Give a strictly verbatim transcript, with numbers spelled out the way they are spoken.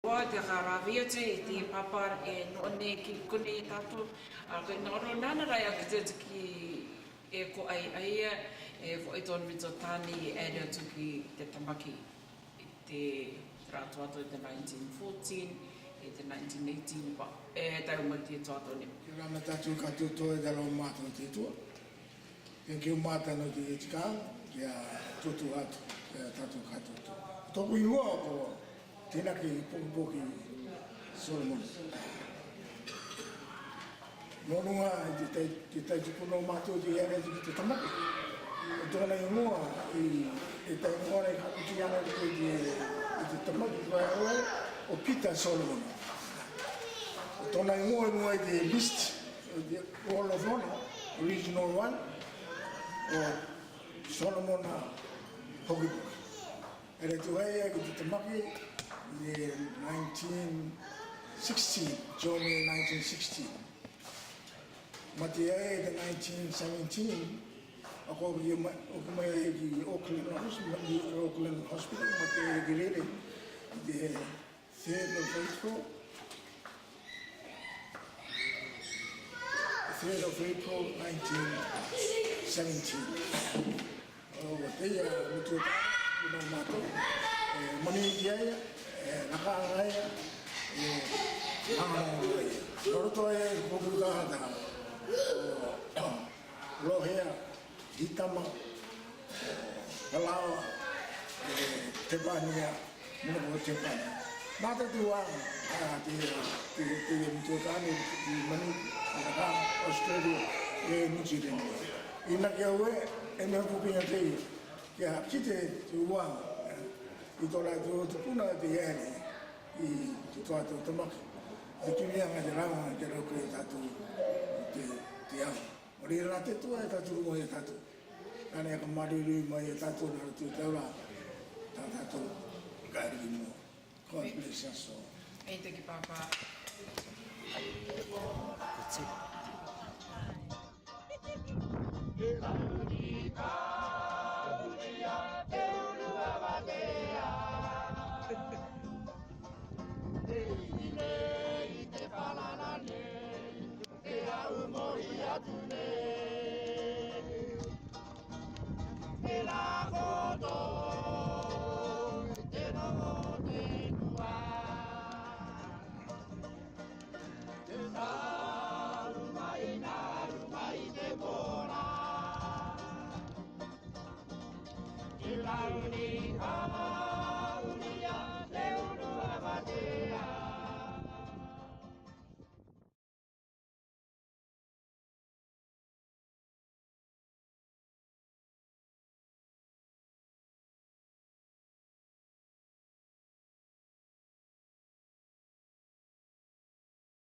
Ko te karāvea te, te pāpā e nō nei ki kune tātou, a, ko nō ro nana rai a ki te tiki e ko ai ai e, e ko e tōn mi tō tāni e reo tuki te tamaki. Te rā tuato te nineteen fourteen, e te nineteen eighteen, pa, e tau mai te tuato nei. Kia ora tātou katoa e te aro mātou te tua. Thank you, Martin, nō te tikanga, kia tutu atu, kia tātou katoa. Tōku ingoa ko Tinaki Pokipoki Solomon. Nō runga i te tai, te tai tuku nō mātou te ere ki te tamaki. Ko tōna ingoa, i, i tai ingoa nei ka uti ana ki te, i te tamaki, ko e, o Peter Solomon. Ko tōna ingoa, ingoa i te list, i te Roll of Honour, Regional One, o Solomon Pokipoki. Ere tuai ia ki te tamaki, i te nineteen sixteen, June nineteen sixteen. Mate ai i te nineteen seventeen, ako ki ma, ako mai ai ki Auckland Hospital, Auckland Hospital, mate ai ki rere, i te third of April, third of April nineteen seventeen. O, ko teia, mutu ta, ino mato, e, mani ki aia, e, naka aia, e, naka aia. Nō roto aia, ko kuta ta, o, Lohea, Hitama, Palawa, e, Tepania, Mono ko Tepania. Mata tua, a, te, te, te, te, te, tane, te, mani, a, Australia, e, New Zealand. Ina ke ue, e, me pupi na te, kia, ki te, te ua, e, i tō rātou tupuna te ere, i te toa tō tamaki. Te kimi anga te rama, te rau ko e tātou, te, te au. Ori rā te tua e tātou, mo e tātou. Ane ka māuruuru mai e tātou nā roto i te ora, tā tātou, ka riki mō. God bless us all. Ei, thank you, Papa. Te au mori atu nei, te rā koto, te noho te tua. Te taru mai, naru mai te mora. Te taru ni ka